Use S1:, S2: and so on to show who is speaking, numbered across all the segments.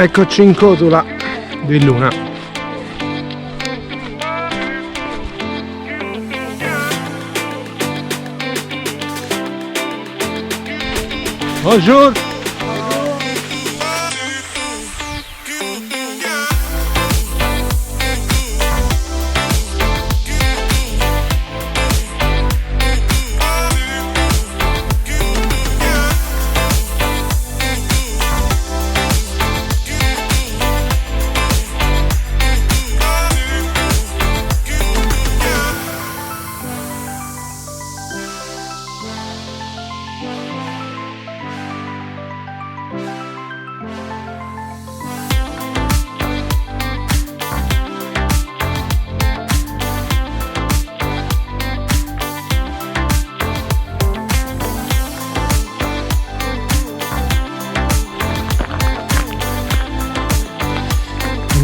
S1: Eccoci in Codula di Luna. Bonjour!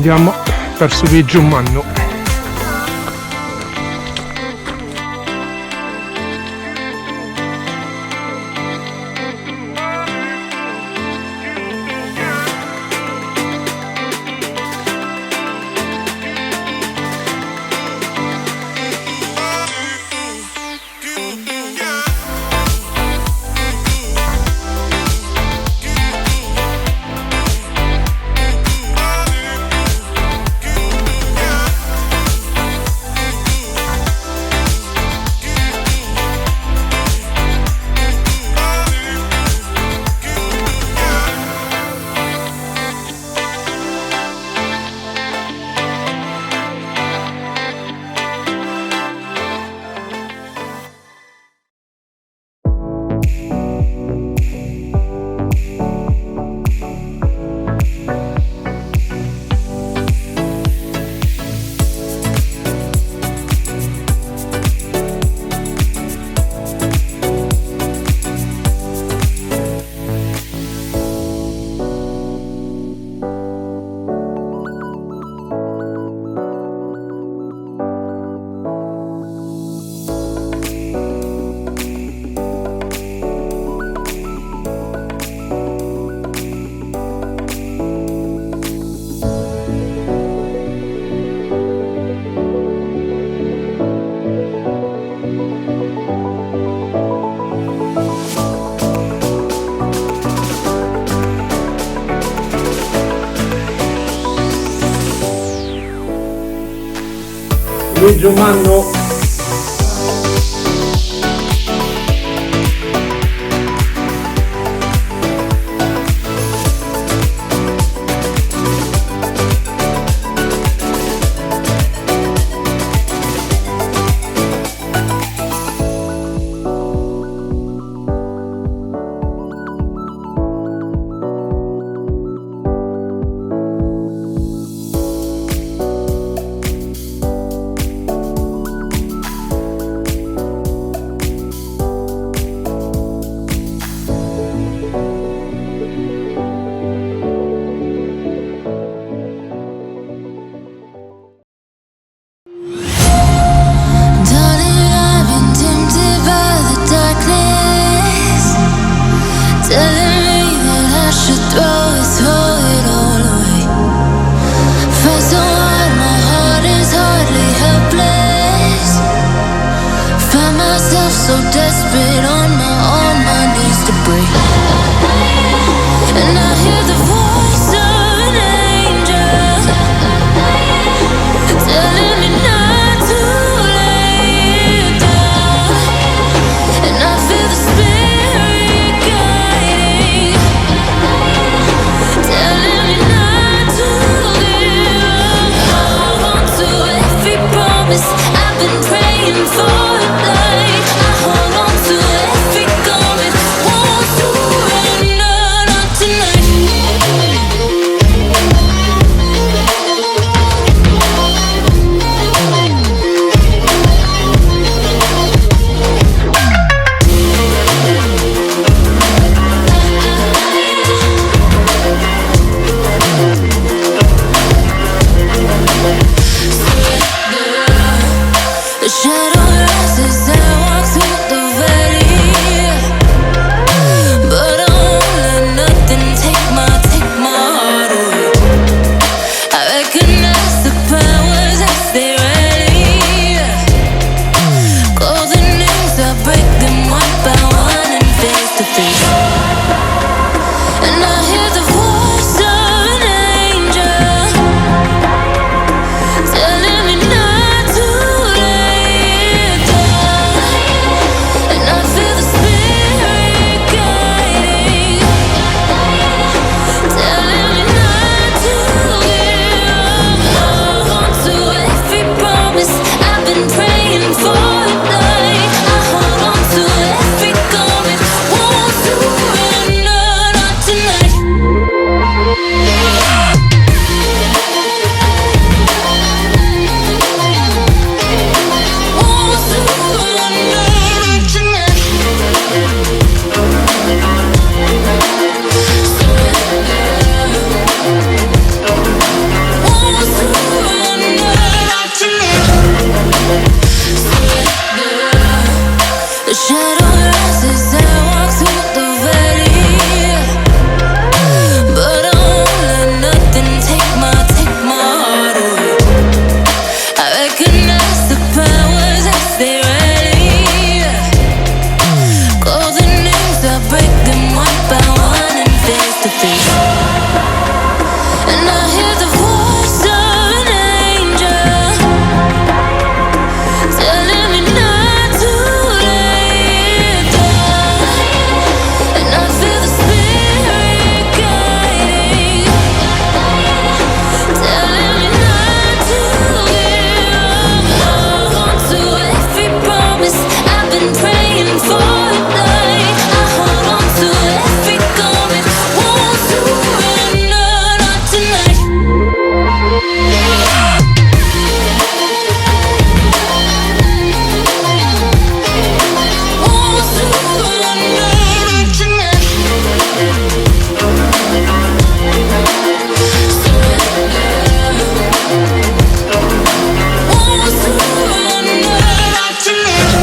S1: Andiamo per su Viggiu Mannu. Viggiu Mannu.
S2: Darling, I've been tempted by the darkness, telling me that I should throw it, throw it all away. Fight so hard, my heart is hardly helpless. Find myself so desperate on my on my knees to break. And I hear the voice of an angel telling me not to lay it down. And I feel the spirit guiding, telling me not to give up. Hold on to every promise I've been praying for a light. I hold on to every garment, won't surrender, not tonight. The shadow rises, I walk through the valley, but I won't let nothing take my, take my heart away. Shadow rises, I walk through the valley, but I won't let nothing take my, take my heart away. I recognize the powers as they rally. Call the names, I break them one by one and face to face. And I hear the voice of an angel telling me not to lay it down. And I feel the spirit guiding, telling me not to give up. Hold on to every promise I've been praying for at night. I hold on to every garment, won't surrender, not tonight. Won't surrender, not tonight. Won't surrender, not tonight.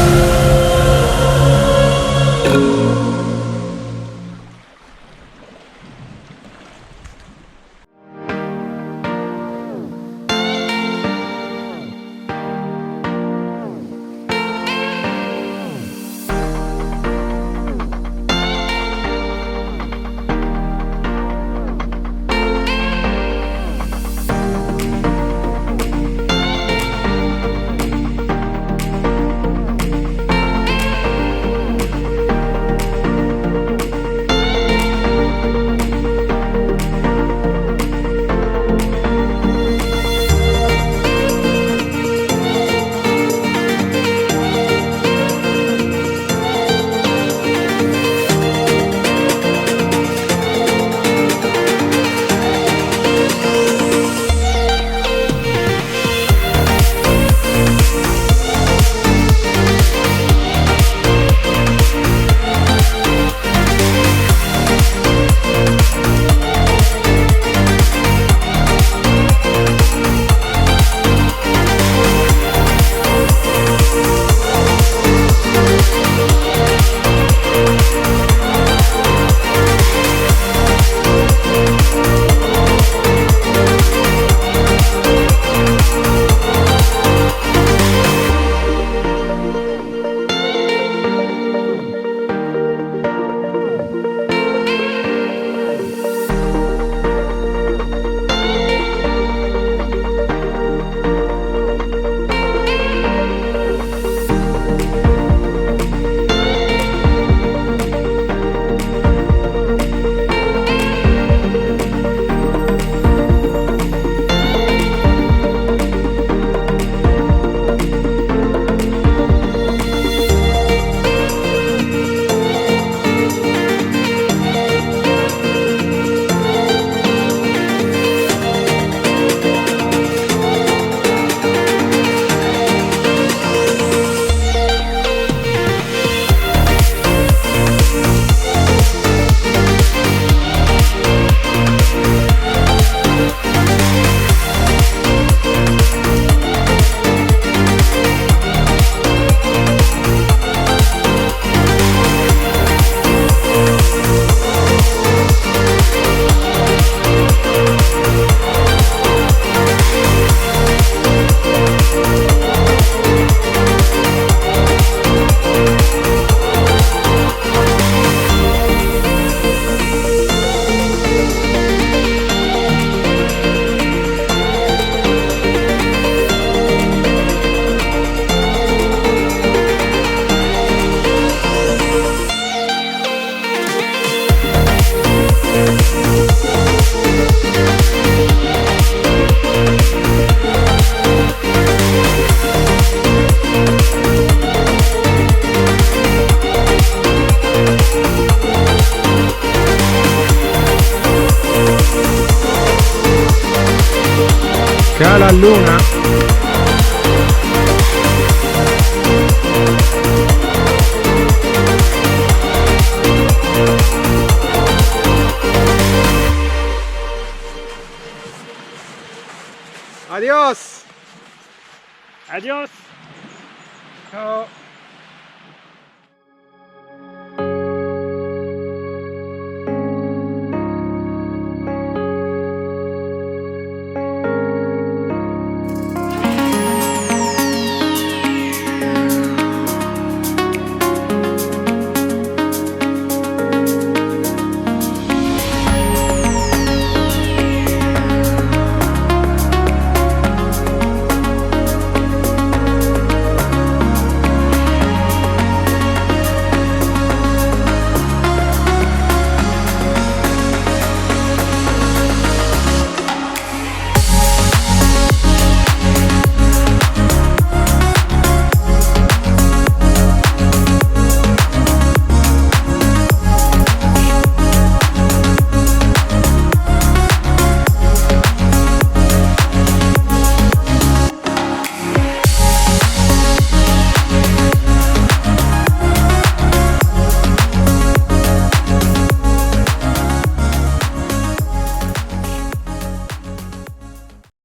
S1: Cala luna. Adios.
S3: Adios.
S1: Ciao.